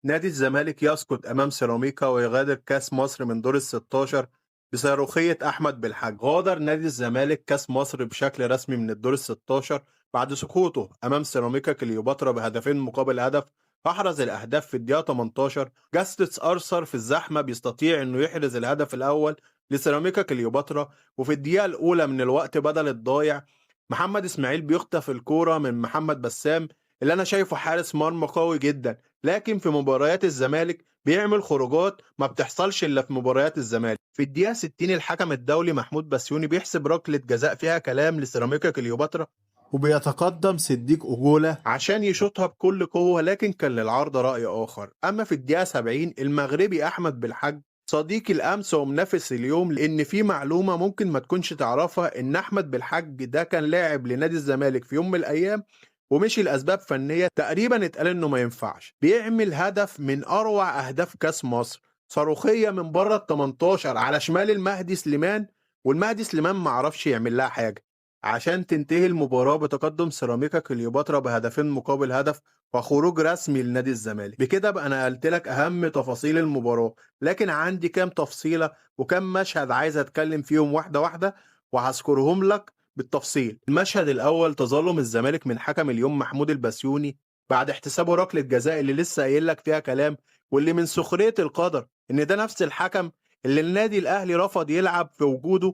نادي الزمالك يسقط أمام سيراميكا ويغادر كأس مصر من دور ال16 بصاروخية أحمد بالحاج. غادر نادي الزمالك كأس مصر بشكل رسمي من الدور ال16 بعد سقوطه أمام سيراميكا كليوباترا بهدفين مقابل هدف. أحرز الأهداف في الدقيقة 18. جاستس أرثر في الزحمة بيستطيع إنه يحرز الهدف الأول لسيراميكا كليوباترا، وفي الدقيقة الأولى من الوقت بدل الضايع محمد إسماعيل بيخطف الكورة من محمد بسام اللي أنا شايفه حارس مرمى قوي جدا، لكن في مباريات الزمالك بيعمل خروجات ما بتحصلش إلا في مباريات الزمالك. في الدقيقة 60 الحكم الدولي محمود بسيوني بيحسب ركلة جزاء فيها كلام لسيراميكا كليوباترا، وبيتقدم صديق أجولة عشان يشوطها بكل قوة، لكن كان للعارضة رأي آخر. أما في الدقيقة 70 المغربي أحمد بالحاج صديقي الأمس ومنافس اليوم، لأن في معلومة ممكن ما تكونش تعرفها، إن أحمد بالحاج ده كان لاعب لنادي الزمالك في يوم من الأيام ومشي لأسباب فنية تقريبا اتقال إنه ما ينفعش. بيعمل هدف من أروع أهداف كأس مصر، صاروخية من بره ال 18 على شمال المهدي سليمان، والمهدي سليمان ما عرفش يعمل لها حاجة، عشان تنتهي المباراة بتقدم سيراميكا كليوباترا بهدفين مقابل هدف وخروج رسمي لنادي الزمالك. بكده بقى انا قلت لك اهم تفاصيل المباراة، لكن عندي كام تفصيلة وكام مشهد عايز اتكلم فيهم واحدة واحدة وهذكرهم لك بالتفصيل. المشهد الاول تظلم الزمالك من حكم اليوم محمود البسيوني بعد احتسابه ركلة جزاء اللي لسه قايل لك فيها كلام، واللي من سخرية القدر ان ده نفس الحكم اللي النادي الاهلي رفض يلعب في وجوده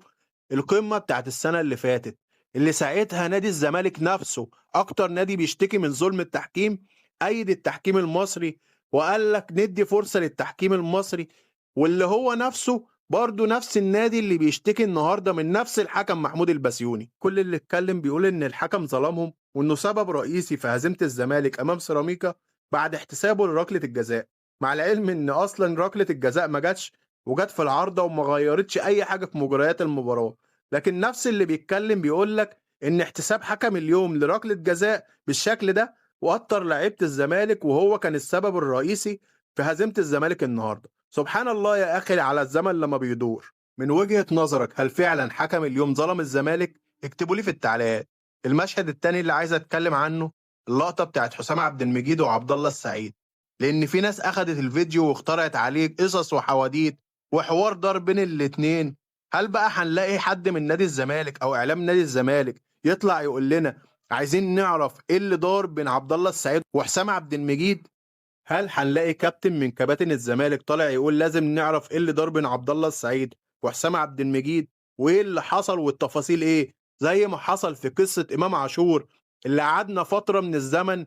القمة بتاعت السنة اللي فاتت، اللي ساعتها نادي الزمالك نفسه اكتر نادي بيشتكي من ظلم التحكيم ايد التحكيم المصري وقال لك ندي فرصة للتحكيم المصري، واللي هو نفسه برضه نفس النادي اللي بيشتكي النهارده من نفس الحكم محمود البسيوني. كل اللي اتكلم بيقول ان الحكم ظلمهم وانه سبب رئيسي في هزيمة الزمالك امام سيراميكا بعد احتسابه لركلة الجزاء، مع العلم ان اصلا ركلة الجزاء ما جاتش وجت في العارضة وما غيرتش اي حاجة في مجريات المباراة. لكن نفس اللي بيتكلم بيقول لك ان احتساب حكم اليوم لركلة جزاء بالشكل ده وقطر لعيبة الزمالك، وهو كان السبب الرئيسي في هزيمة الزمالك النهارده. سبحان الله يا اخي على الزمن لما بيدور. من وجهة نظرك هل فعلا حكم اليوم ظلم الزمالك؟ اكتبوا لي في التعليقات. المشهد الثاني اللي عايز اتكلم عنه اللقطة بتاعت حسام عبد المجيد وعبد الله السعيد، لان في ناس اخذت الفيديو واخترعت عليه قصص وحواديت وحوار دار بين الاتنين. هل بقى هنلاقي حد من نادي الزمالك او اعلام نادي الزمالك يطلع يقول لنا عايزين نعرف ايه اللي دار بين عبد الله السعيد وحسام عبد المجيد؟ هل هنلاقي كابتن من كباتن الزمالك طالع يقول لازم نعرف ايه اللي دار بين عبد الله السعيد وحسام عبد المجيد وايه اللي حصل والتفاصيل ايه، زي ما حصل في قصة امام عاشور اللي قعدنا فترة من الزمن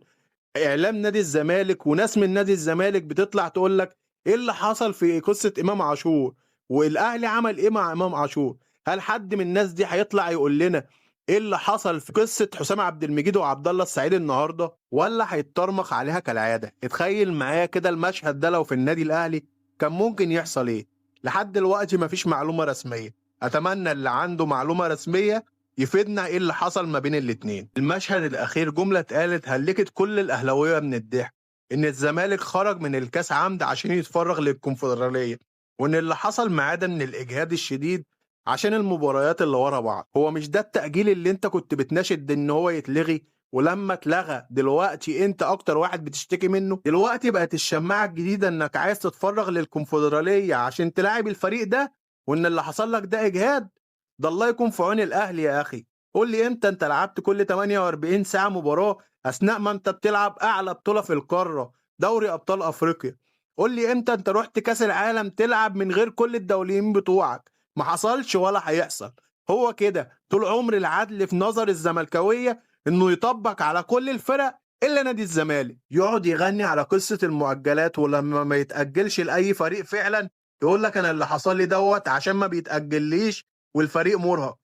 اعلام نادي الزمالك وناس من نادي الزمالك بتطلع تقول لك ايه اللي حصل في قصة امام عاشور والاهلي عمل ايه مع امام عاشور؟ هل حد من الناس دي هيطلع يقول لنا ايه اللي حصل في قصة حسام عبد المجيد وعبد الله السعيد النهارده، ولا هيتطرمخ عليها كالعادة؟ اتخيل معايا كده المشهد ده لو في النادي الاهلي كان ممكن يحصل ايه؟ لحد دلوقتي مفيش معلومة رسمية، اتمنى اللي عنده معلومة رسمية يفيدنا ايه اللي حصل ما بين الاتنين. المشهد الاخير جملة اتقالت هلكت كل الاهلاوية من الضحك، ان الزمالك خرج من الكاس عمد عشان يتفرغ للكونفدراليه، وان اللي حصل معاه ده من الاجهاد الشديد عشان المباريات اللي ورا بعض. هو مش ده التأجيل اللي انت كنت بتناشد ان هو يتلغي، ولما اتلغى دلوقتي انت اكتر واحد بتشتكي منه؟ دلوقتي بقت الشماعة الجديدة انك عايز تتفرغ للكونفدرالية عشان تلاعب الفريق ده، وان اللي حصل لك ده اجهاد. ده الله يكون في عون الاهلي يا اخي. قول لي امتى انت لعبت كل 48 ساعة مباراة اثناء ما انت بتلعب اعلى بطولة في القارة دوري ابطال افريقيا؟ قول لي امتى انت رحت كاس العالم تلعب من غير كل الدوليين بتوعك؟ ما حصلش ولا هيحصل. هو كده طول عمر العدل في نظر الزملكاوية انه يطبق على كل الفرق الا نادي الزمالك. يقعد يغني على قصة المؤجلات، ولما ما يتأجلش لأي فريق فعلا يقول لك انا اللي حصل لي دوت عشان ما بيتأجليش والفريق مرهق.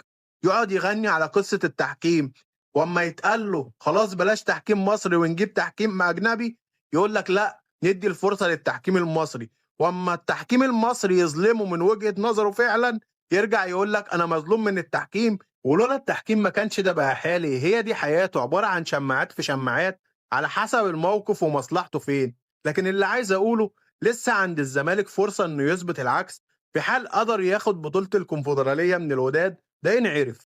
يقعد يغني على قصة التحكيم، واما يتقال له خلاص بلاش تحكيم مصري ونجيب تحكيم اجنبي يقول لك لا ندي الفرصة للتحكيم المصري. واما التحكيم المصري يظلمه من وجهة نظره فعلا يرجع يقول لك انا مظلوم من التحكيم، ولولا التحكيم ما كانش ده بقى حالي. هي دي حياته عبارة عن شماعات في شماعات على حسب الموقف ومصلحته فين. لكن اللي عايز اقوله لسه عند الزمالك فرصة انه يثبت العكس في حال قدر ياخد بطولة الكونفدرالية من الوداد، ده ينعرف.